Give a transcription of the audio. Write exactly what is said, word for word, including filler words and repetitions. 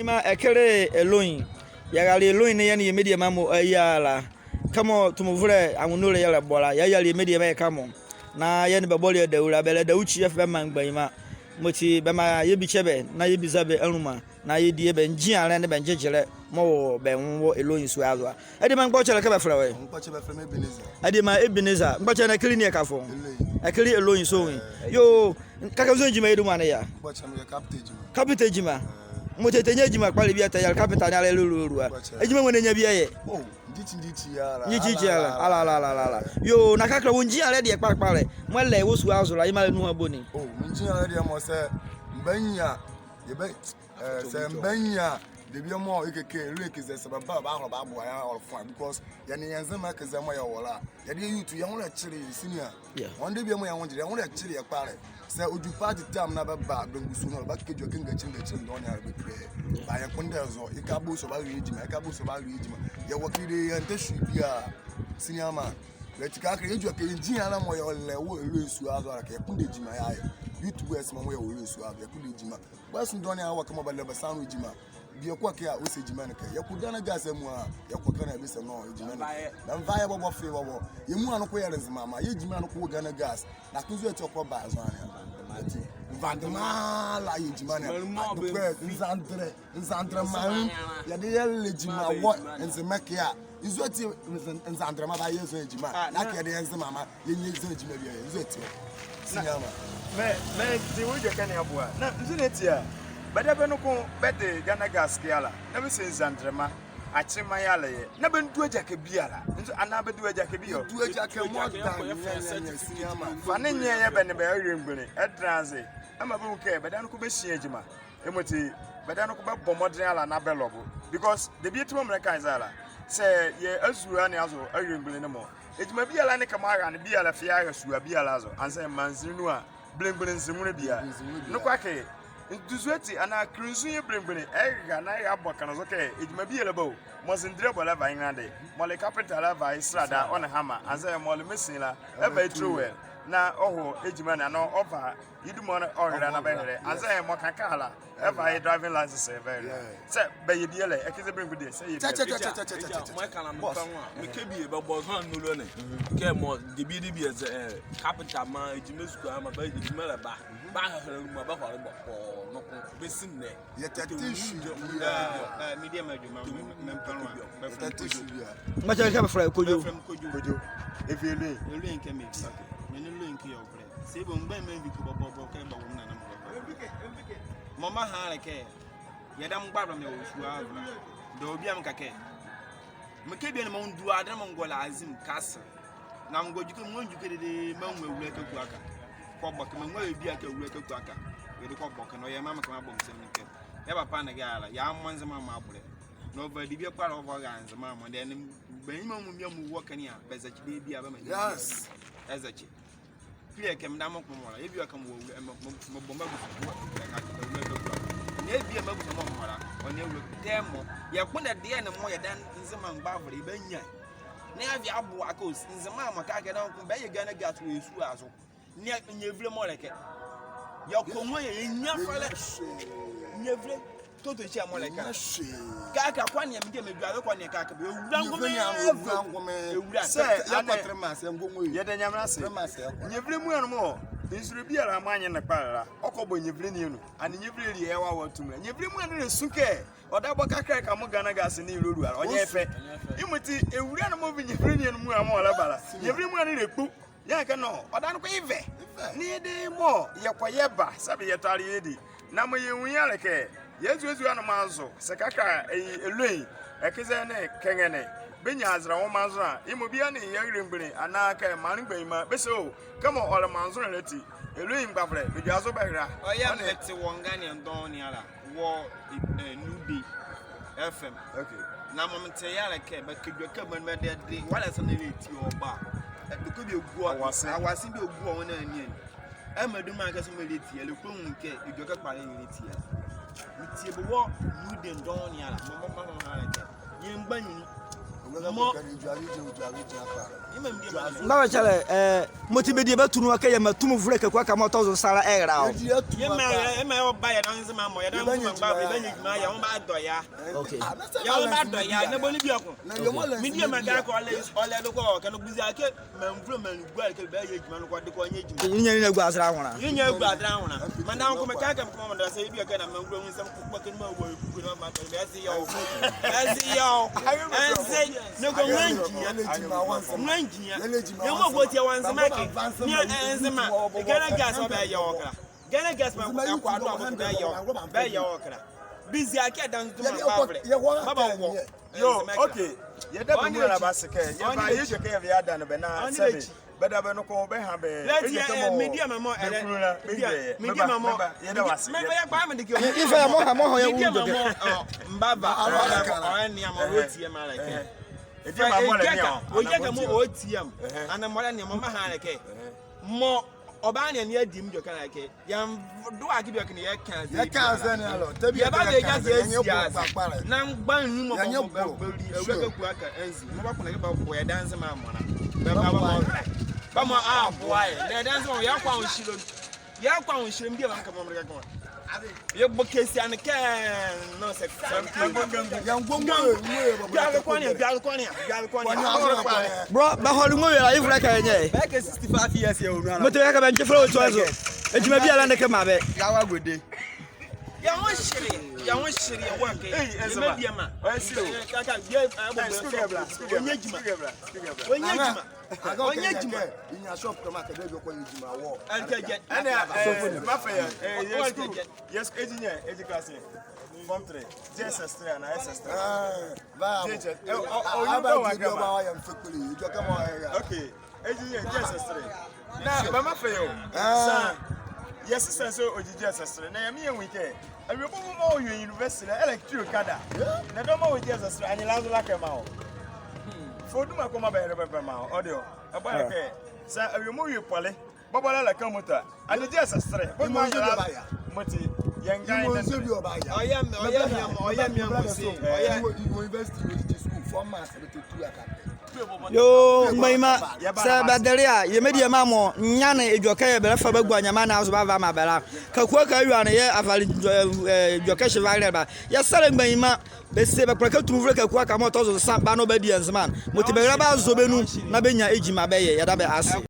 Mgbanyima, ɛkɛ le Ɛloyin. Yɛrale Ɛloyin ne yɛ nee yɛ mediema mɔ ayi ala. Kɛmɔ tumivolɛ anwonnulo yɛlɛbɔ la, yɛyɛle yɛ mediema ɛhye ka mɔ. Na yɛ nee bɛ bɔle adawula, bɛlɛ adawukyi yɛfa bɛmaa mgbanyima. Yemɔti bɛmaa yɛbikyɛ bɛ, na yɛbiza bɛ aluma. Na yɛdie bɛ ngyinlalɛ nee bɛ ngyegyelɛ mɔɔ wɔ bɛ nwo wɔ Ɛloyin sua zo a. Adiema, mgbɔkyɛ le kɛ bɛfɛlɛ wɔ ɛ? Mgbɔkyɛ bɛfɛlɛ me Ebenezer. Adiema Ebenezer, mgbɔkyɛ ɛnɛ ɛkɛ le nie ɛkafo? Ɛloyin. Ɛkɛ le Ɛloyin sone. Yoo, kɛkala nzɔne gyima yɛdie mɔ ne yɛ? Mgbɔkyɛ meyɛ carpenter gyima. Carpenter gyima. Yemɔti tɛ ɛnyia gyima kpalɛ bie a tɛ yɛlɛ carpenter ne ala ɛlolua. Mgbɔkyɛ. Gyima mɔɔ ɛnyia bie a yɛ? Oh, ngyikyi ngyikyi ala. Ngyikyi ngyikyi ala. Ala, ala, ala, ala. Yoo, na kɛkala wɔ ngyinlalɛ deɛ kpalɛ kpalɛ mɔɔ ɛlɛ ye wɔ sua zo la, yemɔ a nuhua boni? Oh, me ngyinlalɛ deɛ mɔɔ sɛ mebanyia, yɛbɛ Ɛɛ, sɛ mebanyia, debie mɔɔ ɛkɛ kɛ, ɛleke zɛ sɛ bɛba, bɛbahɔlɔ bɛaboa yɛ a, ɔlɛ fine, because yɛ nee yɛ Nzema ɛkɛ zɛ mɔɔ yɛwɔ la, yɛdayɛ youth, yɛ nwo lɛkyele yɛ, senior. Yeah. Ɔnle debie mɔɔ yɛ nwo gyele, yɛ nwo lɛkyele yɛ kpalɛ. Sɛ ɔdu party time na bɛba, bɛnguso ne, bɛkɛdwu ɛkɛ ngakyi ngakyi ne dɔɔnwo ne ala bɛkile yɛ. Baa yɛkpondɛ zɔ, yɛka bɔ sɔ bɛara yɛ gyima, yɛka bɔ sɔ bɛara yɛ gyima. Yɛwɔ kile yɛntɛ hwee biala, senior man. Yɛti kɛkala, yɛdwu ɛkɛ yɛ ngyinlalɛ mɔɔ yɛlɛ wɔ Ɛloyin sua zo a la kɛ, yɛkpondɛ gyima yɛayɛ. Youth boys mɔɔ yɛwɔ Ɛloyin sua zo, yɛkpondɛ gyima. Bɔs ne dɔɔnwo ne a wɔ ɛkɛ mɔɔ bɛlɛ bɛsa nwo gyima. Bie ko a kɛ a ɔse gyima ne kɛ. Yɛkɔ Ghana Gas amuala, yɛkɔ ɛkɛ na yɛbɛsa nwo gyima ne kɛ. Bɛmva yɛ bɔbɔ fee bɔbɔ. Yɛ muala noko yɛle Nzemama, yɛ gyima noko wɔ Ghana Gas. Na kɛ nzo ati ɔkɔ ba zɔhane a. Ati, Nzandrema la yɛ gyima ne. Ati kɛ, Nzandrɛ, Nzandrɛma, yɛdayɛ le gyima wɔ Nzema ɛkɛ a. Nzo ati, Nz-, Nzandrɛma bayɛ zɔhane gyima. Ah, na kɛ yɛdayɛ Nzemama. Yɛnnyia zɔhane gyima biala, nzo ati ɔ. Senior man. Me, medi wɔ edwɛkɛ ne abo a. Na nzɔne ati a, bɛdabɛ noko bɛde Ghana Gas kɛ ala, na bɛse Nzandrɛma, akyema yɛlɛyɛ, na bɛndua gyakɛ biala. Nzo, anaa bɛdua gyakɛ biala? Bɛdua gyakɛ mɔɔ da nyɛnyɛnyɛ, senior man. Fa ne nyɛɛ yɛ bɛ nee bɛ awie mgbole ɛdɛnla aze, ɛmaa bɛnwu kɛ bɛdabɛ noko bɛhyia gyima. Yemɔti, bɛdabɛ noko bɛbɔ mɔdenle ala na bɛlɔ bo. Because debie ti mɔɔ melɛka ye zɛ ala, sɛ yɛ azule ne azo awie mgbole ne mɔ, gyima biala ne kɛmɔ ara ne biala fee ara sua biala zo, anzɛɛ manzinli nu a, belemgbunli nzi nwolɛ biala. Noko akee, nduzu ati anaa kile nzunli belemgbunli ɛra na ɛrabɔ ɛkɛ ne zo kɛ gyima biala ba o. Mɔɔ zendilɛ bɔlɛ ɛva ye nrɛlande, mɔɔ le carpenter la ɛva ye srada ɔ nee hammer, anzɛɛ mɔɔ le mason la ɛva ye trowel, na ɔhɔ gyima ne anaa ɔva ye duma ne ɔhɛlɛ na bɛhɛlɛ. Anzɛɛ mɔɔ ka kaa la ɛva ye driving license ɛva ɛhɛlɛ. Sɛ bɛyɛ biala, ɛkɛ zɛ belemgbunli deɛ, sɛ yɛ biala. Kyɛ, kyɛ, kyɛ. Mɔɔ ɛka la meka nwo a, mekɛ bie bɛbɔ zɔhane nolo ne. Kɛ mɔɔ debie debie zɛ, ɛɛ, carpenter ma gyima sukuu ama bɛ gyima la ba. Bɛhɛlɛ nwo a bɛhɔle bɔ kpɔɔ noko bɛsi nɛ. Yɛtɛte hwee biala. Ɛɛ, mediema adwuma, me, me, mempɛ nwo a. Yɛtɛte hwee biala. Mgbɔkyɛ kɛ bɛfɛlɛ Kodwo. Bɛfɛlɛ me Kodwo. Kodwo. Efi Ɛloyin? Ɛloyin kɛ me. Okay. Me nee Ɛloyin kɛ yɛwɔ ɛkɛ. Sɛ bɔ mgbanyima mvike bɔbɔbɔ kɛ bɛwɔ me nana mɔ bɔbɔ. Mɔɔ meha le kɛ, yɛdayɛ mgbavolɛ mɔɔ yɛwɔ sua zo la, debie a meka kɛ, mekɛ bie ne mɔɔ mendua adenle mɔɔ mengɔle azim castle. Na mengɔ edwɛkɛ, mengɔ edwɛkɛ dedee, menwu Awulae Kaku Aka. Kɔbɔ ɛkɛ, menwu bie a kɛ Awulae Kaku Aka. Yɛde kɔbɔ ɛkɛ, na ɔyɛ maa mekɛ mabɔ me sane kɛ. Yɛ papa ne kɛ ala, yɛammɔ Nzema mɔ abolo. Na ɔva debie kpalɛ ɔva ɔra Nzema mɔ, dɛ ne mgbanyima mɔ biala mɔɔ wɔ ɛkɛ ne a, bɛzɛkye bie biala bɛmaa. Yes. Ɛzɛkye. Pile kɛ medabɛ mɔɔ mekɔmɔ la, yɛ bie a kɛ mewɔ Awulae, ɛ, mɔ, mɔ, mebɔ m'abusua wɔ Awulae Kaku Aka, Awulae Kaku Aka. Na yɛ bie a m'abusua mɔɔ mewɔ la, ɔnle Awulae Kaku Aka. Tɛmɔ, yɛkpondɛ deɛ ne mɔɔ yɛdayɛ Nzema mgbavolɛ yɛbanyia. Na yɛava yɛaboa kɛ Nzema mɔ kɛkala noko bɛyɛ Ghana Gas wɔ yɛ sua zo. Na nyevile mɔɔ le ɛkɛ, yɛkɔ nwo a yɛnnyia falɛ. Nyevile. Toto kyia mɔɔ le ɛkɛ. Kɛkala kɔneɛ, medie medwɛkɛ kɔneɛ kɛkala bɛwula ngome. Ewula. Sɛ, yɛkɔ three months, yɛngɔ nwo. Yɛda Nyamenle ase. Three months, yɛkɔ. Nyevile muala mɔɔ nzule biala mɔɔ anyɛ ne kpalɛ la, ɔkɔbɔ nyevile ne anu. Anee nyevile ɛlɛyɛ wɔ atuu mu la. Nyevile muala ɛlɛsu kɛ ɔdabɔ kɛkala kɛmɔ Ghana Gas ne ɛlolua la, ɔnyɛɛ fɛ. Yemɔti ewula ne mɔɔ vi nyevile ne anu muala mɔɔ ɔlɛba la, nyevile muala ɛlɛkpu. Yɛɛ kɛ nɔ, ɔdaye noko ɛvɛ. Ɛvɛ. Ne yɛdayɛ mɔɔ yɛkɔ yɛba, sɛbe yɛtɔle yɛdi. Na mɔɔ yɛnwu ye a le kɛ, yɛzuazua ne mɔ azo, sɛ kɛkala, ɛɛ, Ɛloyin, ɛkɛ zɛ nee Kɛngɛne, bɛnyia azɛlɛ nwo mɔ azo a, yemɔ biala nee yɛ belemgbunli, anaa kɛ maanle mgbanyima, bɛse o, kɛmɔ ɔle maanzonle la ati, Ɛloyin mgbavolɛ, bɛdwazo bɛhɛla. Ɔyɛ, mete wɔ nganeɛ dɔɔnwo ne ala. Wɔ, ɛɛ, New Day F M. Okay. Na mɔɔ mete ye a le kɛ, bɛkɛ edwɛkɛ mɔɔ bɛde, de, walɛ sa na ɛlɛtie ɔ ba. Ɛ, edwɛkɛ bie gu ɔ, awase. Awase bie gu ɔ nwo na ɛnea ni. Ɛmaa duma kɛ sɛ mɔɔ ɛlɛtie, ɛlɛkɔ nwo kɛ, edwɛkɛ kpalɛ ɛlɛtie. Metie bɛ wɔ New Day dɔɔnwo ne ala, mɔɔ, mɔɔ, mɔɔ, mɔɔ, mɔɔ, mɔɔ, mɔɔ, mɔɔ, mɔɔ, Mɔɔ. Mgbanyima kyɛlɛ, eh, mɔti bɛdie bɛtu nu a kɛ yɛmaa tumivolɛ Kaku Aka mɔɔ tɔ zo nsa la ɛrɛla ɔ. Yɛmaa, yɛmaa ɔba yɛda Nzema mɔ, yɛda Nzema mɔ, yɛbanyɛ gyima yɛ, wɔbadɔ yɛ. Okay. Yɛ wɔbadɔ yɛ, na boni bieko. Mediema kɛ ɔlɛ, ɔlɛ do kɔ, kɛ noko biza kɛ, maanvule, maanvule, kɛ bɛyɛ gyima noko, de kɔ nyɛ gyima. Yɛnyia, yɛnyia gua azɛlɛ anwonla. Yɛnyia gua azɛlɛ anwonla. Manda nko mekɛ kɛ mekɛ mɔɔ manda sɛ, ebi kɛ na maanvule, nsɛm kpakpa kɛ na maanvule. Ɛnze yɛ ɔ. Ɛnze yɛ ɔ. Ɛnze. Noko nwangyia. Nwangyia. Yɛmɔ gɔti yɛ wɔ Nzema kɛ. Nea ɛnze ma. Ghana Gas bɛyɛ wɔ kra. Ghana Gas bɛyɛ wɔ kra. Bɛyɛ wɔ kra. Biza kɛ ɛda Nzema mɔ bavolɛ. Baba wɔ. Yo, okay. Yɛda bɛ muala base kɛ. Yɛba yɛgya kɛ yɛva yɛada ne bɛ na sɛbe. Bɛdabɛ noko bɛha bɛ. Mediema mɔ, mediema mɔ. Yɛda wɔ ase. Mediema mɔ, mebava. Ɔyɛ nea mɔ ɔtie mɔ la kɛ. Ɔyɛ nea mɔ ɔtie mɔ. Ana mɔ la nea mɔ maha la kɛ. Mɔ ɔba nea nea di mɔ jɔ kɛ la kɛ. Yɛndoa kɛ bieko ne yɛka aze. Yɛka aze ne alɔ. Yɛba bɛ yɛka aze. Na mgbanyima mɔ mɔ bɛbali. Ɛwɛ kɛ kua ka anzi. Mɔ ba kona kɛ ba kua yɛda Nzema mɔ na. Bɛba bɛbɔ. Bɛmɔ aboa yɛ. Na yɛda Nzema mɔ yɛkɔ anwo hyilɛ. Yɛkɔ anwo hyilɛ, mediema nka mɔ mɔ kɛ kɔ. Yɛbɔ kɛsi ane kɛ nonsense. Yɛngo ngo ngo. Biala kɔ nea, biala kɔ nea, biala kɔ nea. Bro, bɛhɔle ngo yɛ la, yevolɛ kɛ nyɛ. Bɛkɛ sixty-five years yɛ ɔ nu ala. Mɔti bɛkɛ bɛ nkyefele ɔ tɔ zo. Egyima biala ne kɛ maa bɛ. Yawa gode. Yɛ nwo hyele, yɛ nwo hyele yɛ wɔ kɛ. Hey, Nzema. Mediema. Ɔyɛ si o. Kaka, bia, ɛ, bɔ bɛ. Ɔnyɛ gyima. Ɔnyɛ gyima. Ɔnyɛ gyima. Yɛnyia shop kɛ maa kɛ bɛ jɔ kɔ yɛ gyima wɔ. Ɛnɛ, ɛ, mafɛ yɛ. Ɛ, yɛ school. Yɛ school, ɛ, gyɛ nyɛ, ɛ, gyɛ class yɛ. Form three. J S S three anaa S S three. Ɛ, ba. J S S. Ɛ, ɔ, ɔ, ɔ, yɛ ba wa yɛ mfɛ kpele. Jɔ kɛ mɔ yɛ. Okay. Ɛ gyɛ nyɛ, J S S three. Na, ba mafɛ yɛ o. Sa, yɛ sister nso ɔgyi J S S three. Na yɛ me yɛnwu kɛ. Awie bɔ mɔ ɔwie university la, ɛlɛ trio kada. Na dɔ mɔ ɔwie J S S three, anyela zo la kɛ maa ɔ. Fo duma kɔ mɔ bɛyɛ bɛbɛ maa ɔ, ɔde ɔ. Ɛbɔ yɛ kɛ, sɛ awie mɔ ɔwie pɔle, bɔbɔ la la kɛ mɔtɔ. Ane J S S three, bɔ mɔ anyela. Mɔti, yɛnga yɛ. Ɔyɛ me, ɔyɛ me, ɔyɛ me, ɔyɛ. University, university school, four months, ɛbɛ tɔ tu aka. Yoo, mgbanyima, sɛ bɛdele a, yɛ mediema mɔ, nyane edwɛkɛ yɛɛ bɛlɛfa bɛagua nyɛma ne azo bɛava bɛamaa bɛ la. Kaku Aka awie ne yɛɛ avale, ɛ, edwɛkɛ ɛhye valelɛ bɛ la. Yɛsɛlɛ mgbanyima, bɛse bɛkpondɛ kɛ tumivolɛ Kaku Aka mɔɔ tɔ zo nsa ba na ɔbadie Nzema ne. Mɔti bɛrɛlɛ bɛazo bɛ nu, na bɛanyia gyima bɛyɛ, yɛda bɛ ase.